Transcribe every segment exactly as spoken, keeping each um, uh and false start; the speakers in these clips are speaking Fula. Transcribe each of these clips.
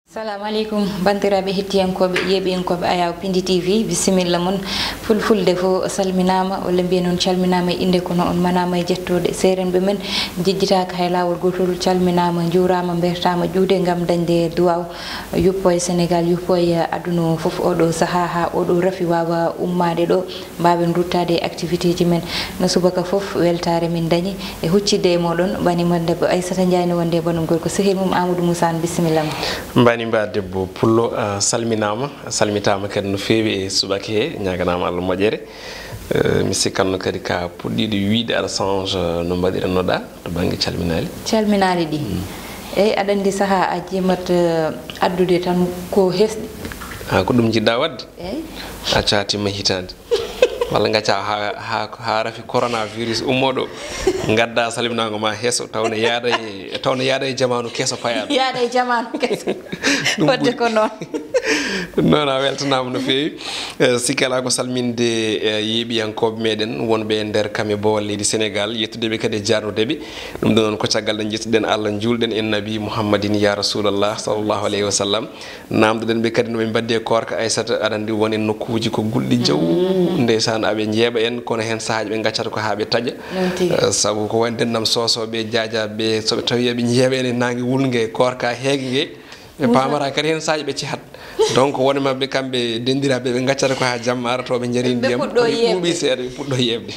Salamu aleykum, banndiraaɓe hettiyankooɓe, yeeɓiyankooɓe Ayaw Pindi T V, bisimilla mon. Fulfulde fof salminaama, walla mbiye noon calminaama e innde, kono on manaama e jettooɗe. Seerenɓe men jejjitaaka hay laawol gootol, calminaama, njuuraama, mbertaama juuɗe ngam dañde duwaaw, yuppo e Senegaal, yuppo e aduna o fof, oɗo sahaa haa oɗo rafi waawa ummaade ɗo. Mbaawen ruttaade e activité ji men no subaka fof. Weltaare min dañi e huccidde e mooɗon. Bani mon debbo Aissata Ndiaye no wonde e banum gorko sehil mum Amadou Moussa Anne, bisimilla ma. Mbani mba debbo Pullo, a salminaama, a salmitaama kadi no feewi e subaka he, ñaaganaama Allah moƴƴere. Eh, mi sikkanno kadi ka puɗɗiiɗo wiyde aɗa change, eh, no mbaɗirannoɗaa to bannge calminaali. Calminaali ɗi. Mm. Eyi, aɗa anndi sahaa a jimat, eh, addude tan ko hesɗi. Ah, ko ɗum njiɗɗaa waɗde? Eyi. A caatima hitaande. Walla ngacca ha, ha, ha rafi coronavirus ummoɗo, ngadda salminaango ma heeso, taw ne yaada e, taw ne yaada e jamaanu keso payaaɗo. Yaada e jamaanu keso. Ɗum wadde ɓuri. Ko noon. Noon a weltanaama no feewi. Eh, sikki alaa ko salminde, eh, yeeɓiyankooɓe meɗen wonɓe e nder kam e boowal leydi Senegaal, yettude ɓe kadi e jaarnude ɓe. Ɗum ɗo noon ko caggal nde njettuɗen Allah, njuulɗen e Nabi Muhammadin ya Rasulallah sallallahu alayhi wa sallam. Namdoɗen ɓe kadi no ɓe mbaddi e koorka. Aissata, aɗa anndi won e nokkuuji ko gulɗi jaw, mhm, ndeysaan, aɓe njeeɓa en, kono heen sahaaji ɓe ngaccata ko haa ɓe taƴa. Noon tigi. Eh, sabu ko wayi ndennam soosooɓe, jaajaaɓe, so ɓe tawi aɓe njeeɓa en e naange wulnge, koorka heege nge, ɓe paamata kadi heen sahaaji ɓe cehat. Donc, won e maɓɓe kamɓe denndiraaɓe, ɓe ngaccata ko haa jamma ara to ɓe njari ndiyam, ɓe puɗɗo yeeɓde. Ɓuuɓi seeɗa, ɓe puɗɗo yeeɓde.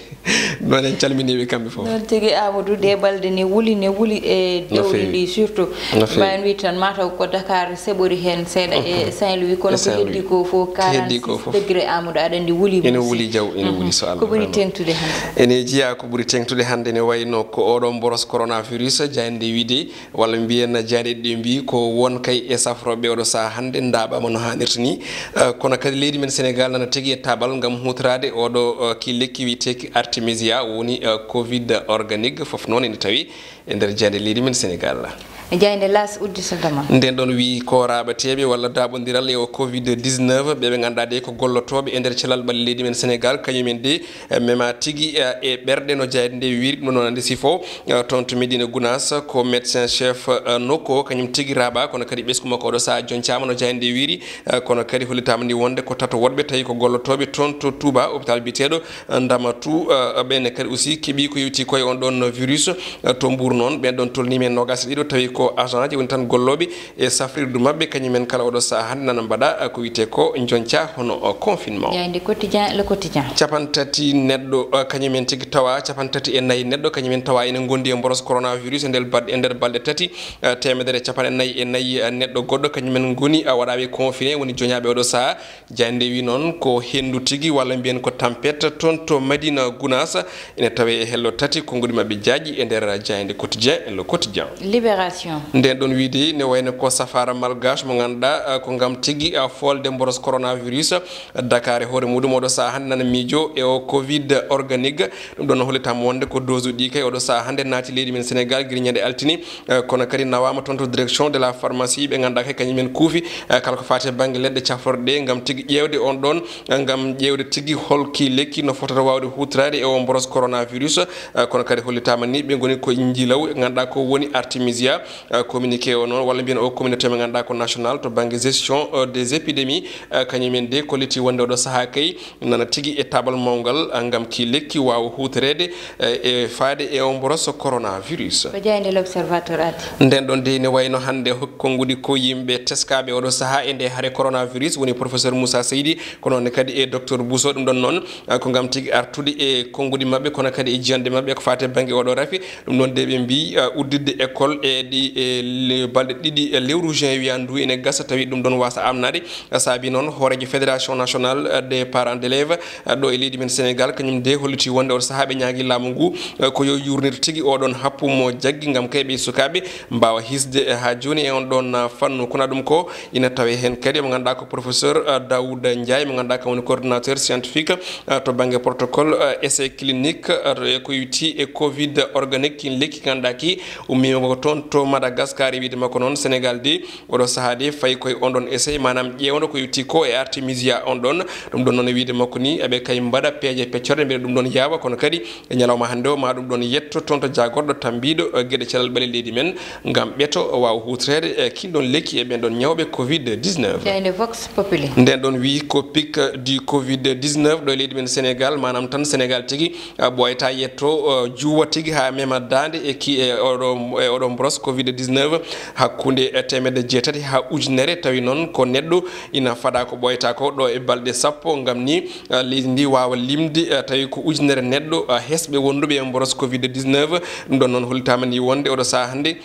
Noon en calminii ɓe kamɓe fof. Noon tigi, Amadou, ɗe balɗe ne wuli, ne wuli e dowri ndi surtout. No feewi. Mbawen wiide tan mataw ko Dakar seɓori heen seeɗa e Saint-Louis, kono ko heddi ko fof quarante-six degré, Amadou, aɗa anndi wuli. Ene wuli jaw, ene wuli so Allah. Ko ɓuri teŋtude hannde? Ene jeyaa ko ɓuri teŋtude hannde ne wayno ko oɗo mboros coronavirus, jaaynde wiide walla mbiyen jaaynde ɗe mbi ko won kay e safrooɓe oɗo sahaa hannde ndaaɓaama no haanirta ni. Eh, kono kadi leydi men Senegaal nana tigi e tabal ngam huutoraade oɗo, eh, ki lekki wiyeteeki Artemisia, woni, eh, covid organique, fof noon ene tawi e nder jaaynde leydi men Senegaal. E jaaynde L'As udditata ma. Nden ɗon wi ko raaɓateeɓe walla daaɓondiral e o covid dix-neuf, ɓe ɓe ngannduɗaa de ko gollotooɓe e nder calal ɓalli leydi men Senegaal, kañumen de, eh, mema tigi, eh, e ɓerɗe no jaaynde nde wiiri. Ɗum ɗon anndi sifo, eh, toon to Médina Gounass ko médecin chef, eh, nokku o, kañum tigi raaɓaa, kono kadi ɓesngu makko oɗo sahaa joncaama no jaaynde nde wiiri, eh, kono kadi hollitaama ni wonde ko tato woɗɓe tawi ko gollotooɓe toon to Touba, hôpital biyeteeɗo, eh, Ndamatu, eh, ɓenne kadi aussi keɓi ko yewti koye on ɗon virus, eh, to Mbour noon, ɓen ɗon tolniima e noogaas e ɗiɗo, tawi ko agent ji woni tan gollooɓe e safrirdu maɓɓe, kañumen kala oɗo sahaa hannde nana mbaɗa, eh, ko wiyetee ko jonca hono, eh, confinement. Jaaynde Quotidien, Le Quotidien. Capanɗe tati neɗɗo, eh, kañumen tigi tawa, capanɗe tati e nayi neɗɗo kañumen tawa ene ngondi e mboros coronavirus e nder balɗe, e nder balɗe tati, eh, teemedere e capanɗe nayi e nayi, eh, neɗɗo goɗɗo kañumen ngoni, eh, waɗaaɓe confiné, woni joñaaɓe oɗo sahaa. Jaaynde wi noon ko henndu tigi walla mbiyen ko tempête toon to Madina Gounass. Ene tawe e hello tati, konnguɗi maɓɓe jaaƴi e nder jaaynde Quotidien, Le Quotidien. Libération. Nden ɗon wiide ne wayno ko safaara malgache mo ngannduɗaa, eh, ko ngam tigi, eh, foolde mboros coronavirus. Dakar e hoore muɗum oɗo sahaa hannde nana miijo e o covid organique. Ɗum ɗon hollitaama wonde ko dose uji ɗi kay oɗo sahaa hannde naati leydi men Senegaal gila ñande altine, eh, kono kadi nawaama toon to direction de la pharmacie, ɓe ngannduɗaa kay kañumen kuufi, eh, kala ko faati e bannge leɗɗe cafrorɗe ɗe ngam tigi ƴeewde on ɗon, eh, ngam ƴeewde tigi holki lekki no fotata waawde huutoraade e o mboros coronavirus, eh, kono kadi hollitaama ni ɓe ngoni ko njiilaw, ngannduɗaa ko woni Artemisia. Eh, communiqué o noon, walla mbiyen o communauté mo ngannduɗaa ko national to bannge gestion, eh, des épidémies, eh, kañumen de kolliti wonde oɗo sahaa kay nana tigi e tabal mawngal, eh, ngam ki lekki waawa huutoreede, eh, e faade e o mboros coronavirus. Ko jaaynde L'Observateur addi. Nden ɗon de ne wayno hannde hok-, konnguɗi ko yimɓe teskaaɓe oɗo sahaa e nde hare coronavirus woni professeur Moussa Seydi, kono ne kadi e docteur Bousso. Ɗum ɗon noon, eh, ko ngam tigi artude e konnguɗi maɓɓe, kono kadi e jiyannde maɓɓe ko faati e bannge oɗo rafi. Ɗum ɗon de ɓe mbi, uh, udditde école e ɗi, e le-, balɗe ɗiɗi e lewru juin wiya ndu ene gasa, tawi ɗum ɗon wasa amnade. Uh, saabi noon hooreejo Fédération Nationale, uh, des Parents d'Élèves, uh, ɗo e leydi men Sénégal, kañum de holliti wonde on sahaa ɓe ñaagi laamu ngu, uh, ko yo yurnir tigi oɗon happu mo jaggi ngam kay ɓe sukaaɓe mbaawa hisde, uh, haa jooni e on ɗon, uh, fannu. Kono ɗum ko ina tawe heen kadi mo ngannduɗaa ko professeur, uh, Daouda Ndiaye, mo ngannduɗaa kam woni coordinateur scientifique, uh, to bannge protocole, uh, essai clinique, uh, to e ko yowiti e covid organique, kin lekki ngannduɗaa ki ummiima ko toon to Madagascar. E wiyde makko noon, Sénégal de, oɗo sahaa de, fayi koye on ɗon essai, maanaam ƴeewndo ko yowti ko e Artemisia on ɗon. Ɗum ɗon noon, e wiyde makko ni, eɓe kay mbaɗa peeje peccorɗe, mbele ɗum ɗon yaawa, kono kadi e ñalawma hannde o, ma ɗum ɗon yetto toon to jaagorɗo tambiiɗo, eh, geɗe cellal ɓalli leydi men, ngam ɓeto waawa huutoreede, eh, kin ɗon lekki e ɓen ɗon ñawɓe covid dix-neuf. Jaaynde Vox Populi. Nden ɗon wiyi ko pic du covid dix-neuf ɗo e leydi men Sénégal, maanaam tan Sénégal tigi, eh, ɓooyata yetto, eh, juuwa tigi haa mema daande e ki, e oɗo, e oɗo mboros covid dix-neuf, hakkunde, eh, teemedde jeetati haa ujunere, tawi noon ko neɗɗo ina fada ko ɓooyata ko ɗo e balɗe sappo, ngam ni, eh, leydi ndi waawa limde, eh, tawi ko ujunere neɗɗo, eh, hesɓe wonduɓe e mboros covid dix-neuf. Ɗum ɗon noon hollitaama ni wonde oɗo sahaa hannde,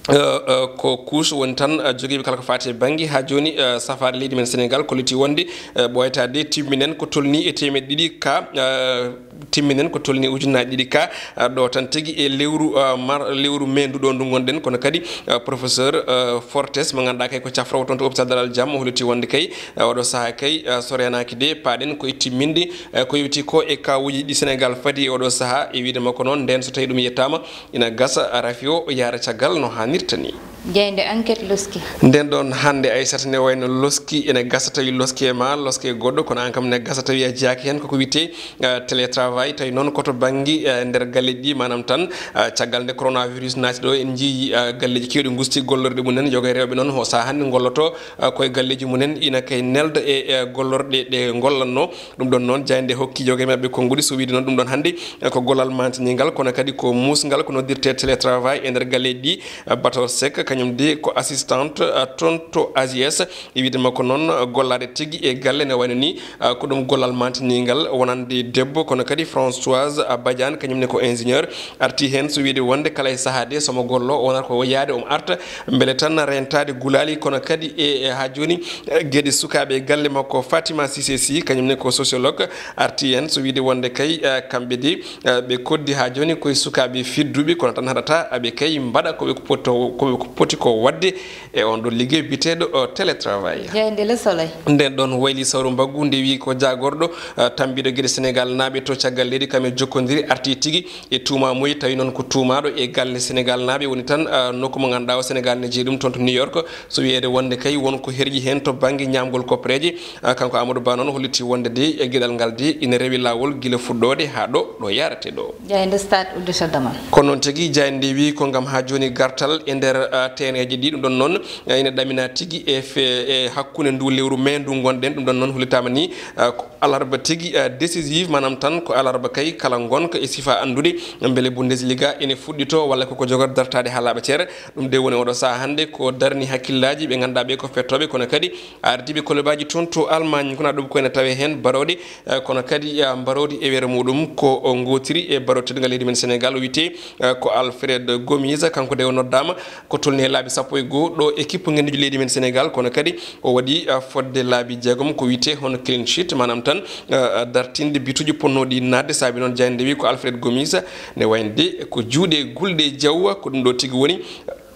eh, eh, ko couche woni tan, eh, jogiiɓe kala ko faati e bannge. Haa jooni, eh, safaare leydi men Sénégal kolliti wonde, eh, ɓooyata de timminen ko tolni e teemeɗɗe ɗiɗi ka, eh, timminen ko tolni ujunnaaji ɗiɗi ka, eh, ɗo tan tigi e lewru, eh, mar-, lewru mai ndu ɗo ndu ngonɗen. Kono kadi, eh, professeur, eh, Fortes mo ngannduɗaa kay ko cafroowo toon to hôpital Dalal Jam, o holliti wonde kay, eh, oɗo sahaa kay, eh, so reenaaki de, paaɗen ko e timminde, eh, ko yowti ko e kawuuji ɗi Sénégal fadi e oɗo sahaa. E wiyde makko noon, nden so tawi ɗum yettaama, ina gasa rafi o yaara caggal no haanirta ni. Jaaynde Enquête loski. Nden ɗon hannde, Aissata, ne wayno loski ene gasa tawi loski e ma, loski e goɗɗo, kono aan kam ne gasa tawi a jeyaaki heen. Koko wiyetee, eh, télétravail, tawi noon ko to bannge, eh, nder galleeji ɗi, maanaam tan, eh, caggal nde coronavirus naati ɗo, en njiyii, eh, galleeji keewɗi ngusti gollorɗe mum en, yoga e rewɓe noon, o sahaa hannde ngolloto, eh, koye galleeji mum en, ina kay nelda e, eh, gollorɗe ɗe ngollatno. Ɗum ɗon noon, jaaynde hokki yoga e maɓɓe konnguɗi, so wiyde noon, ɗum ɗon hannde, eh, ko gollal maantiniingal, kono kadi ko muusngal, ko noddirtee télétravail e nder galleeji ɗi. Bator Seck, kañum de ko assistante, eh, toon to A J S. E wiyde makko noon, eh, gollaade tigi e galle ne wayno ni, eh, ko ɗum gollal maantiniingal wonande debbo, kono kadi Françoise, eh, Badiane, kañum ne ko ingénieur, arti heen, so wiyde wonde kala e sahaa de so mo gollo, o wonata ko yaade omo arta, mbele tan rentaade gulaali, kono kadi e, e haa jooni, eh, geɗe sukaaɓe e galle makko. Fatima Cissé Sy, kañum ne ko sociologue, arti heen, so wiyde wonde kay, eh, kamɓe de, eh, ɓe koddi haa jooni koye sukaaɓe fidduɓe, kono tan haɗata ɓe kay mbaɗa ko ɓe ko poto-, ko ɓe ko poti ko waɗde e on ɗo liggey biyeteeɗo, o, télétravail. Jaaynde Le Soleil. Nden ɗon wayli sawru mbaggu nde wi ko jaagorɗo, eh, tambiiɗo geɗe Sénégal naaɓe to caggal leydi, kam e jokkondiri arti tigi e tuuma moy, tawi noon ko tuumaaɗo e galle Sénégal naaɓe woni tan, eh, nokku mo ngannduɗaa o Sénégal ne jeyi ɗum toon to New York. So wiyeede wonde kay won ko herƴi heen to bannge ñaamgol koppereeje, ah, kanko Amadou Ba noon holliti wonde de e geɗal ngal de ina rewi laawol gila fuɗɗoode haa ɗo, ɗo yaarate ɗo. Jaaynde Stade uddata damal. Kono noon tigi, jaaynde nde wi ko ngam haa jooni gartal e nder, ah, terrainji ɗi. Ɗum ɗon noon, ah, ina ɗamina tigi e fe-, e hakkunde ndu lewru mai ndu ngonɗen. Ɗum ɗon noon hollitaama ni, ah, ko alarba tigi, ah, décisive, maanaam tan ko alarba kay kala ngonka e sifa anndude mbele Bundesliga ene fuɗɗito walla koko jogori dartaade haa laaɓa ceere. Ɗum de woni oɗo sahaa hannde ko darni hakkillaaji ɓe ngannduɗaa ɓe ko fettooɓe, kono kadi ardiiɓe kolobaji toon to Allemagne, kono ɗum ko ene tawee heen barooɗe, eh, kono kadi, eh, mbaroodi e wiyere muɗum ko o ngootiri e barooɗe teddungal leydi men Sénégal, o wiyetee, eh, ko Alfred Gomis, kanko de o noddaama ko tolni e laabi sappo e goo ɗo e kippu ngenndiijo leydi men Sénégal, kono kadi o waɗi, eh, fodde laabi jeegom ko wiyetee hono clean sheet, maanaam tan, eh, dartinde bituuji potnooɗi naatde. Saabi noon jaaynde wi ko Alfred Gomis ne wayde ko juuɗe gulɗe jawwa, ko ɗum ɗo tigi woni.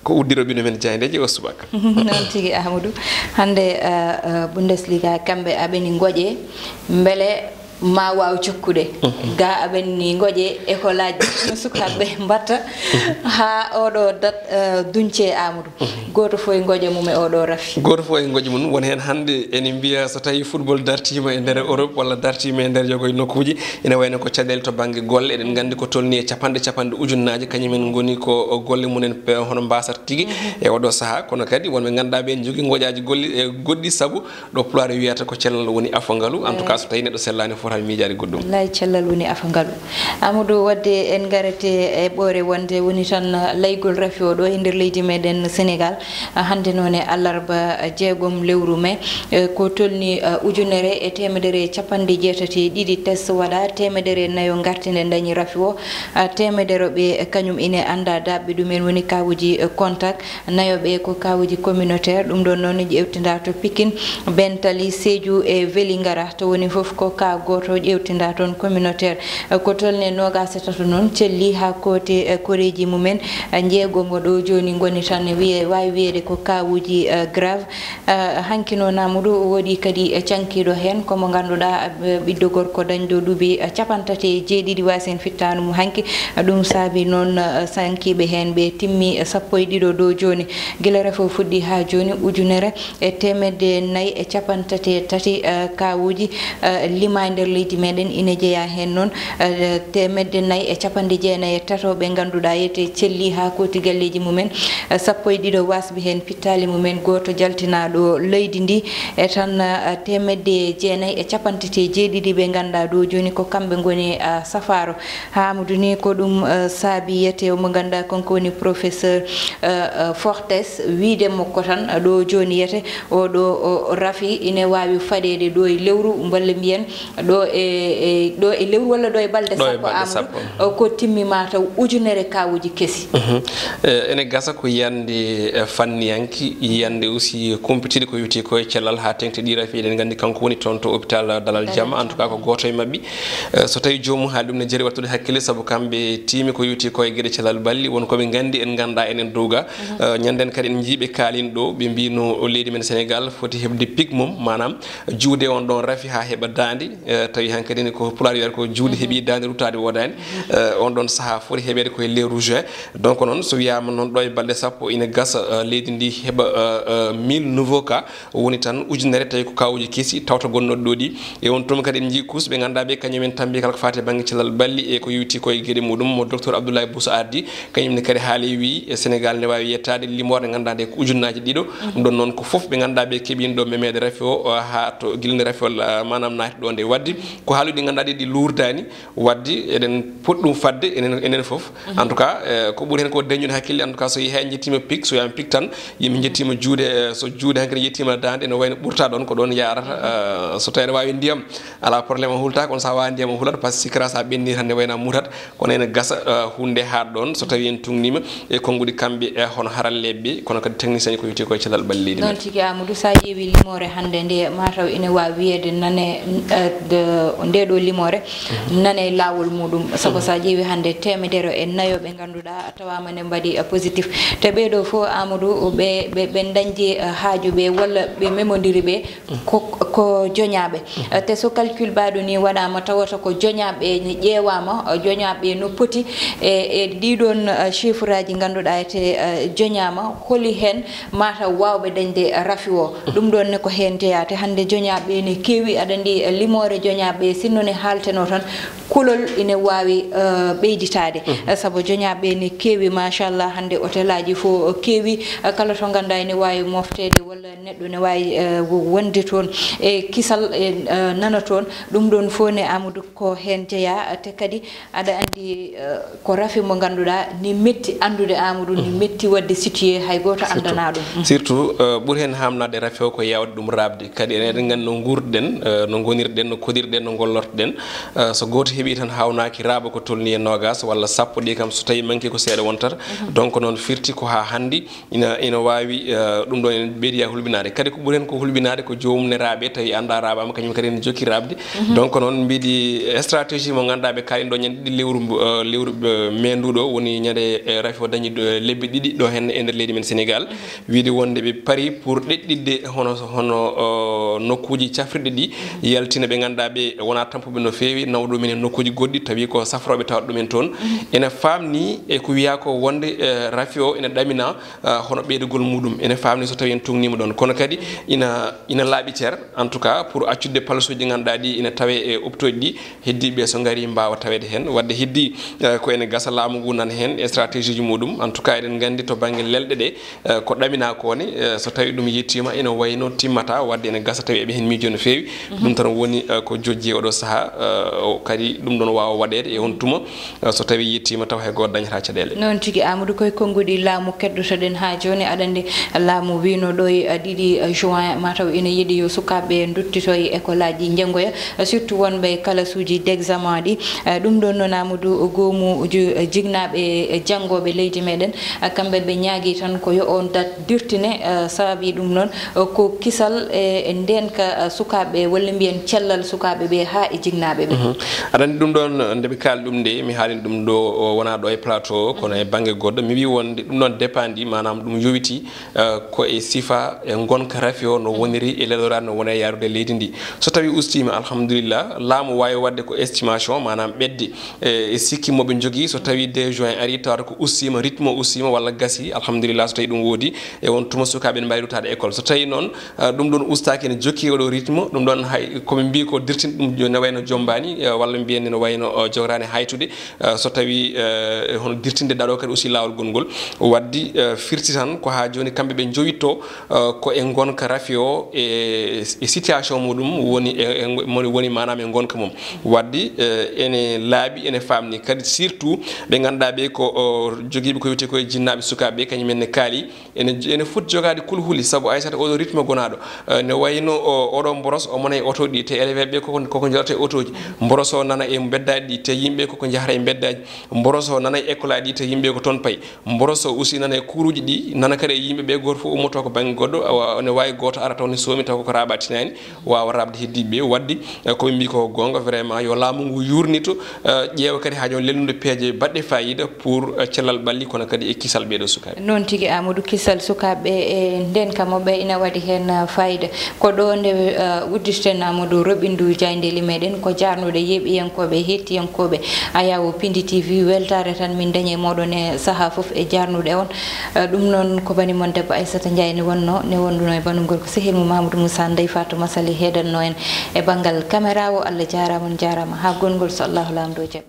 Ko uddiroɓe men jaayndeeji o subaka. Noon tigi, Amadou. Hannde, eh, eh, Bundesliga, kamɓe aɓeni ngoƴe, mbele ma waaw jokkude. Mhm. Ga aɓeni ngoƴe école aji no sukaaɓe mbatta haa oɗo dat, eh, duñce, Amadou. Mhm. Gooto fof e ngoƴe mum e oɗo rafi. Gooto fof e ngoƴe mum. Won heen hannde ene mbiya so tawi football dartiima e nder Europe walla dartiima e nder yogo e nokkuuji, ene wayno ko caɗeele to bannge golle. Eɗen nganndi ko tolni e capanɗe, capanɗe ujunnaaje, kañum en ngoni ko golle mum en pe-, hono mbasata tigi e oɗo sahaa. Kono kadi wonɓe ngannduɗaa ɓe njogii ngoƴaaji golle, e goɗɗi, sabu ɗo Pulaar wiyata ko cellal woni afo ngalu. En tout cas, so tawi neɗɗo sellaani, fotaani miijaade goɗɗum. Wallaahi, cellal woni afo ngalu. Amadou, wadde en ngarete e ɓoore wonde woni tan laygol rafi o ɗo e nder leydi meɗen Sénégal. Hannde noon e alarba jeegom lewru mai, eh, ko tolni, eh, ujunere e teemedere e capanɗe jeetati e ɗiɗi test waɗa, teemedere e nayo ngartinde dañi rafi o, eh, teemedere ɓe kañum ine annda daɓɓe ɗumen woni kawuji, eh, contact, nayo ɓe ko kawuji communautaire. Ɗum ɗon noon ƴeewtinda to Pikine, Bentali, Sédhiou e Vélingara, to woni fof ko ka Woto ƴeewtinda toon communautaire. Eh, ko tolni e noogaas e tato noon celli haa kooti, eh, koreeji mumen, eh, njeegomo ɗo jooni ngoni tan wiye, waawi wiyeede ko kaawuuji, eh, grave. Eh, hanki noon Amadou woodi kadi, eh, cankiiɗo heen ko mo ngannduɗaa, eh, ɓiɗɗo gorko dañɗo duuɓi, eh, capanɗe tati e jeeɗiɗi waasen fittaandu mum hanki. Eh, ɗum saabi noon, eh, sankiiɓe heen ɓe timmi, eh, sappo e ɗiɗo ɗo jooni. Gila rafo fuɗɗi haa jooni ujunere e teemedde nayi e capanɗe tati e tati, eh, kaawuuji, eh, limaa e nder leydi meɗen. Ine jeyaa heen noon, eh, teemedde nayi e capanɗe jeenayi e tato ɓe ngannduɗaa yete celli haa kooti galleeji mumen, eh, sappo e ɗiɗo wasɓe heen pittaali mumen, gooto jaltinaaɗo leydi ndi, e tan, eh, teemedde jeenayi e capanɗe tati e jeeɗiɗi ɓe ngannduɗaa ɗo jooni ko kamɓe ngoni, eh, safaaro. Amadou ni ko ɗum, eh, saabi yete omo ngannduɗaa kanko woni professeur, eh, eh, Fortes, wiide mo ko tan, eh, ɗo jooni yete oɗo, o, rafi ine waawi faɗeede ɗo e lewru, walla mbiyen ɗo e, e, ɗo e lewru walla ɗo e balɗe Ɗo e sappo, balɗe Amadou, sappo. Eh, ko timmi mataw ujunere kaawuuji kesi. Mhm. Eh, ene gasa ko yiyannde, eh, fanniyanke, yiyannde aussi kumpitiiɗo ko yowiti ko e cellal haa teŋti ɗi rafi. Eɗen nganndi kanko woni toon to hôpital Dalal Dalal Jam, en tout cas ko Jam. Gooto e maɓɓe. Eh, so tawi joomum haali ɗum ne jari wattude hakkille, sabu kamɓe tiimi ko yowiti ko e geɗe cellal balli, won ko ɓe nganndi en nganndaa enen dowga. Mhm. Eh, ñanden kadi en njii ɓe kaalin ɗo, ɓe mbii no leydi men Sénégal foti heɓde pic mum, maanaam juude on ɗon rafi haa heɓa daande, eh, tawi hankadi ne ko Pulaar wiyata ko juude Mhm. heɓi daande ruttaade woodaani. Mhm. Eh, on ɗon sahaa foti heɓeede ko e lewru juin. Donc noon so wiyaama noon ɗo e balɗe sappo ina gasa, eh, leydi ndi heɓa, eh, eh, mille nouveau cas. Woni tan ujunere tawi ko kaawuuji kesi tawta gonnooɗi ɗo ɗi. E on tuma kadi en njii kuus ɓe ngannduɗaa ɓe kañum en tambi kala ko faati e bannge cellal balli e ko yowiti ko e geɗe muɗum mo docteur Abdoulaye Bousso ardi, kañum ne kadi haali wi e Sénégal ne waawi yettaade limoore ngannduɗaa nde ko ujunnaaji ɗiɗo. Mhm. Ɗum ɗon noon ko fof ɓe ngannduɗaa ɓe keɓiino ɗo memeede rafi o, o haa to gila nde rafi o, ah, maanaam naati ɗo nde waɗde. Ko haaluɗi ngannduɗaa ɗi, ɗi luurdaani waɗde eɗen poti ɗum fadde enen, enen fof. Mhm. En tout cas, eh, ko ɓuri heen ko dañude hakkille, en tout cas, so yehi en njettiima pic, so wiyaama pic tan, yimɓe njettiima juude, eh, so juude hankadi yettiima daande, ene wayno ɓurta ɗoon, ko ɗoon yaarata. Eh, so tawii aɗa waawi ndiyam, alaa problème, a hultaako, kono so a waawaa ndiyam, a hulat, par ce que sikkata so a ɓenni tan, ne wayno a mutat, kono ene gasa, eh, huunde haaɗ ɗoon, so tawii en tuugniima e konnguɗi kamɓe, eh, hono haralleeɓe ɓe, kono kadi technicien ko yowiti ko e cellal ɓalli leydi Noon men. Tigi, Amadou, so a ƴeewi limoore hannde nde, mataw ene waawi wiyeede nane, eh, de-, nde ɗo limoore, Mhm. nane laawol muɗum, sabu Mhm. so a ƴeewi hannde teemedere e nayo ɓe ngannduɗaa tawaama ne mbaɗi, eh, positif. Te ɓee ɗo fof, Amadou, ɓe, ɓe, ɓe dañde, eh, haaju ɓe walla ɓe memondiri ɓe, ko, ko joñaaɓe. Eh, te so calcul baɗo ni waɗaama, tawata ko joñaaɓe ne ƴeewaama, eh, joñaaɓe no poti e, e ɗiɗon, eh, chiffre aji ngannduɗaa ete, eh, joñaama, holi heen mataw waawɓe dañde rafi o. Ɗum ɗoon ne ko heen jeyaa. Te hannde joñaaɓe ne keewi, aɗa anndi, eh, limoore joñaaɓe, sinno ne haalteno tan, kulol ine waawi, eh, ɓeyditaade. Mhm. Eh, sabu joñaaɓe ne keewi, machallah, hannde hôtel aji fof keewi, eh, kala to ngannduɗaa ene waawi mofteede walla neɗɗo ne waawi, eh, wo-, wonde toon e kisal, e, eh, nana toon. Ɗum ɗoon fof ne, Amadou, ko heen jeyaa. Te kadi aɗa anndi, eh, ko rafi mo ngannduɗaa ne metti anndude, Amadou, ne Mhm. metti waɗde situé, hay gooto Surtout, anndanaa ɗum. Mhm. surtout, eh, ɓuri heen haamnaade rafi o ko yaawde ɗum raaɓde. Kadi enen eɗen nganndi no nguurɗen, eh, no ngonirɗen, no koɗirɗen, no ngollortoɗen. Eh, so gooto heɓii tan haawnaaki raaɓa ko tolnii e noogaas walla sappo, ɗi kam so tawii manki ko seeɗa wontata. Mhm. Donc noon firti ko haa hannde ina, ina waawi, eh, ɗum ɗoon en ɓeydi haa hulɓinaade. Kadi ko ɓuri heen ko hulɓinaade ko joomum ne raaɓe, tawi anndaa raaɓaama, kañum kadi ene jokki raaɓde. Mhm. Donc noon mbiɗi stratégie mo ngannduɗaa ɓe kaalin ɗo ñande ɗiɗi lewru mbo-, eh, lewru, eh, mai nduɗo, woni ñande, eh, rafi o dañi ɗo, eh, lebbi ɗiɗi ɗo heen e nder leydi men Sénégal. Mhm. Wiide wonde ɓe pari pour ɗeɗɗitde hono, hono, eh, nokkuuji cafrirɗi ɗi, Mhm. yaltina ɓe ngannduɗaa ɓe wonaa tampuɓe no feewi, nawa ɗumen e nokkuuji goɗɗi, tawi ko safrooɓe tawata ɗumen toon. Mhm. Ene faamni e ko wiyaa ko wonde, eh, rafi o ene ɗamina, eh, hono ɓeydugol muɗum. Ene faamni so tawii en tuugniima ɗoon. Kono kadi ina, ina laaɓi cer, en tout cas, pour accude palasuuji ɗi ngannduɗaa ɗi ina tawee e hôpitaux ɗi, heddiiɓe so ngarii mbaawa taweede heen. Waɗde heddii, eh, ko ene gasa laamu ngu nan heen e stratégie ji muɗum. En tout cas, eɗen nganndi to bannge lelɗe ɗe, eh, ko ɗaminaa ko ne, eh, so tawii ɗum yettiima, ina wayno timmata, waɗde ene gasa tawi eɓe heen miijo no feewi. Mhm. Ɗum tan woni, eh, ko jojji e oɗo sahaa, eh, o kadi ɗum ɗon waawa waɗeede e on tuma, eh, so tawii yettiima taw hay gooto dañataa caɗeele. Noon tigi, Amadou, koye konnguɗi laamu keddotoɗen haa jooni. Aɗa anndi laamu wiino ɗo e, eh, ɗiɗi, eh, juin, mataw ina yiɗi yo sukaaɓe nduttito e école aji, njanngoya, eh, surtout wonɓe e kalasuuji d'examen ɗi. Eh, ɗum ɗoon noon, Amadou, goomu ju-, eh, jinnaaɓe, eh, janngooɓe leydi meɗen, eh, kamɓe ɓe ñaagii tan ko yo oon date dirtine, eh, sababii ɗum noon, eh, ko kisal e, e ndeenka, eh, sukaaɓe, walla mbiyen cellal sukaaɓe ɓe haa e jinnaaɓe ɓe. Mhm. Aɗa anndi ɗum ɗoon, eh, nde ɓe kaali ɗum nde, mi haalii ɗum ɗo, o, wonaa ɗo e plateau, kono e bannge goɗɗo, mi wii wonde ɗum ɗoon dépend, maanaam ɗum yowitii, eh, ko e sifa e ngonka rafi o no woniri e leloraade no woni e yaarude leydi ndi. So tawii ustiima, alhamdulillah, laamu waawi waɗde ko estimation, maanaam ɓetde, eh, e sikki mo ɓe njogii. So tawii deux juin arii, tawata ko ustiima, rythme o ustiima walla gasii, alhamdulillah, so tawii ɗum woodi, e on tuma sukaaɓe ne mbaawi ruttaade école. So tawii noon, eh, ɗum ɗoon ustaaki, ene jokki oɗo rythme, ɗum ɗoon hay ko ɓe mbii ko dirtin ɗum, ne wayno jommbaani, eh, walla mbiyen ne wayno, eh, jogoraani haytude. Eh, so tawii, eh, hono dirtinde daɗo kadi aussi laawol gongol. Waddi, eh, firti tan ko haa jooni kamɓe ɓe njowitto, eh, ko e ngonka rafi o e, e situation muɗum woni e, e ngo-, woni, woni maanaam e ngonka mum. Waddi, eh, ene laaɓi, ene faamni kadi surtout ɓe ngannduɗaa ɓe ko, o, jogiiɓe ko wiyetee ko e jinnaaɓe sukaaɓe, kañum en ne kaali. Ene, ene foti jogaade kulhuli, sabu Aysata oɗo rythme gonaaɗo, eh, ne wayno o, oɗo mboros, o mona e oto ɗi, te élève ɓe koko, koko njolata e otooji. Mboros o nana e mbeddaaji ɗi, te yimɓe koko njahata e mbeddaaji. Mboros o nana e école aji ɗi, te yimɓe ko toon payi. Mboros o aussi nana e kuuruuji ɗi, nana kadi e yimɓe ɓe, gooto fof ummoto ko bannge goɗɗo, awa, ne waawi gooto ara taw ne soomi taw koko raaɓa tinaani, waawa raaɓde heddiiɓe ɓe. Waddi, eh, ko ɓe mbii ko goonga, vraiment, yo laamu ngu yuurnito, eh, ƴeewa kadi haa jooni lelnude peeje baɗɗe faayiida pour, eh, cellal ɓalli, kono kadi e kisal ɓee ɗoo sukaaɓe. Noon tigi, Amadou, kisal sukaaɓe e ndeenka maɓɓe ina waɗi heen, eh, faayiida. Ko ɗo nde, eh, uddirten, Amadou, roɓindu jaayndeeli meɗen, ko jaarnude yeeɓiyankooɓe, hettiyankooɓe Ayawo Pindi T V. Weltaare tan min dañi e mooɗon e sahaa fof e jaarnude on. Eh, ɗum noon ko bani mon debbo Aissata Ndiaye ne wonno, ne wonduno e banndum gorko sehil mum Mamadou Moussa, Ndeye Fatou Massaly heedanno en e banngal caméra o. Allah jaaraama, on jaaraama. Haa gongol so Allahu Laamɗo jaɓi.